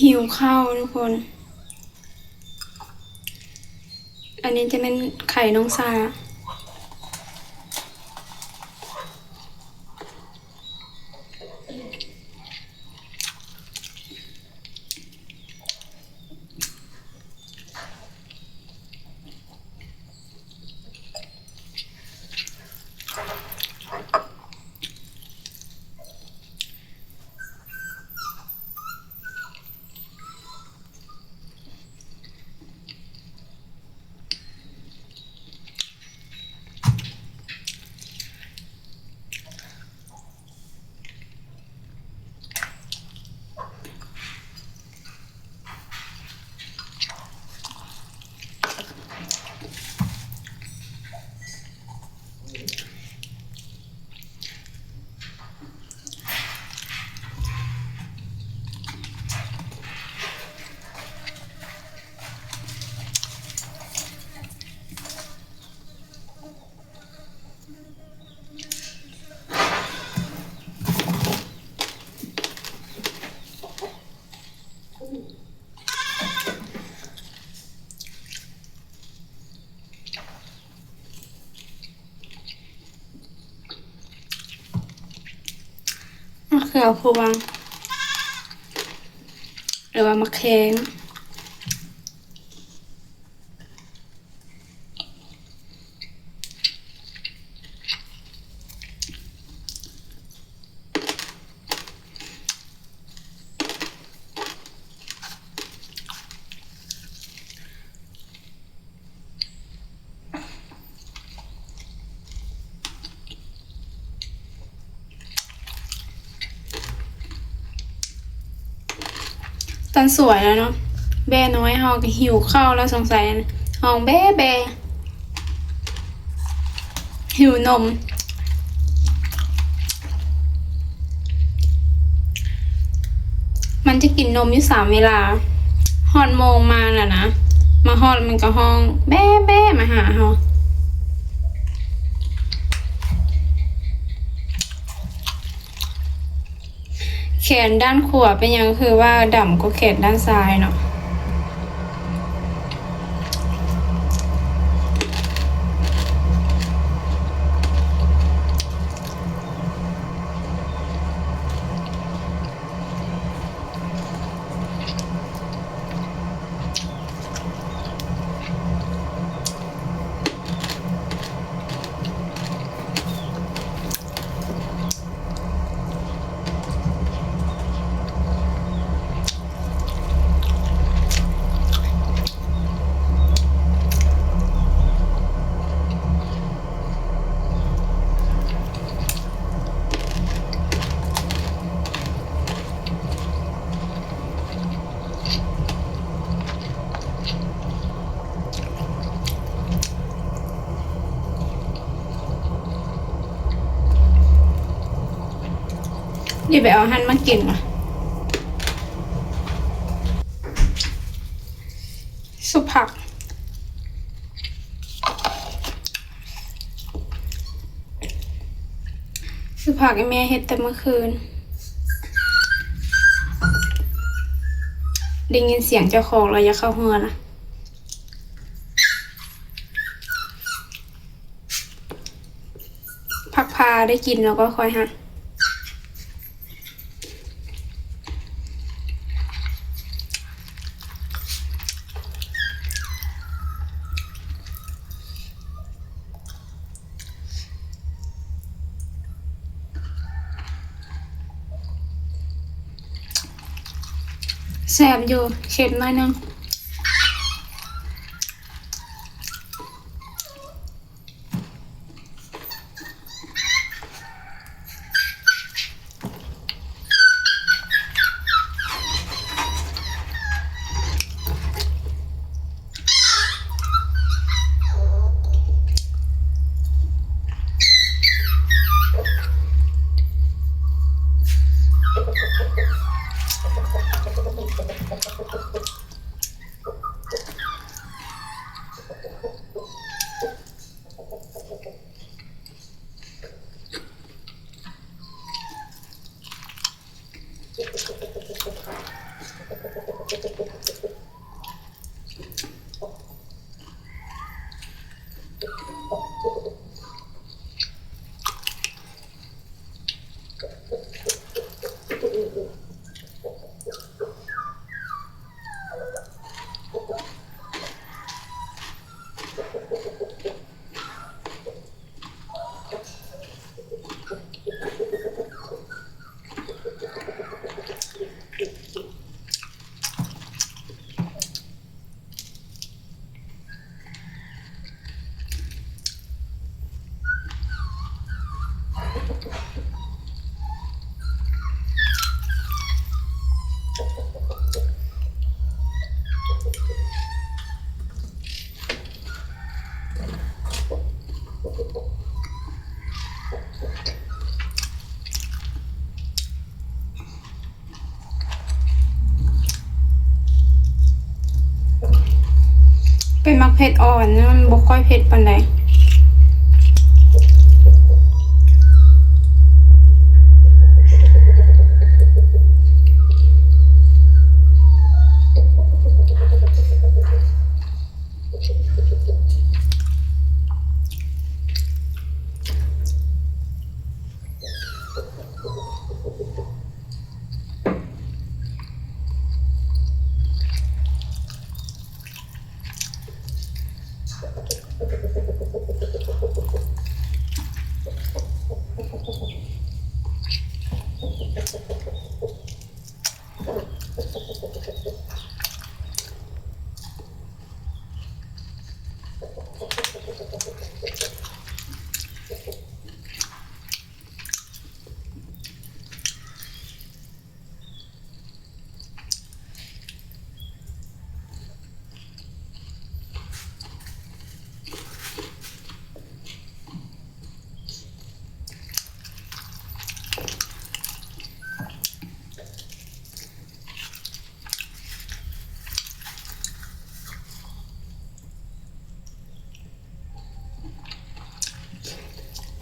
ຫິວເຂົ້າທຸກຄົນ. ອັນນີ້ຈະແມ່ນໄຂ່ນ້ອງຊາ. ມະເຂືອພວງ ຫຼືວ່າໝາກແຂ້ງ. ຕອນສວຍແລ້ວເນາະ ແບ້ນ້ອຍເຮົາກໍຫິວເຂົ້າແລ້ວ ສົງໄສຮ້ອງແບ້ໆ ຫິວນົມ. ມັນຈະກິນນົມຢູ່ສາມເວລາ. ຮອດໂມງມາແລ້ວນະ ມາຮອດມັນກໍຮ້ອງແບ້ໆມາຫາເຮົາ. ແຂນດ້ານຂວາເປັນຫຍັງຄືວ່າດຳກວ່າແຂນດ້ານຊ້າຍເນາະ? ນີ້ໄປເອົາຫັ້ນມາກິນມາ. ຊຸບຜັກ ຊຸບຜັກອີ່ແມ່ເຮັດແຕ່ມື້ຄືນ. ໄດ້ຍິນສຽງເຈົ້າຂອງແລ້ວຢາກເຂົ້າເຮືອນລະ. ຜັກພາໄດ້ກິນແລ້ວກໍຄ່ອຍຫັ້ນ. ແຊບຢູ່ ເຄັມໜ້ອຍໜຶ່ງ. ເ เป็นหมากเผ็ดอ่อนนะ มันบ่ค่อยเผ็ดปานใด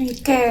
มันแก่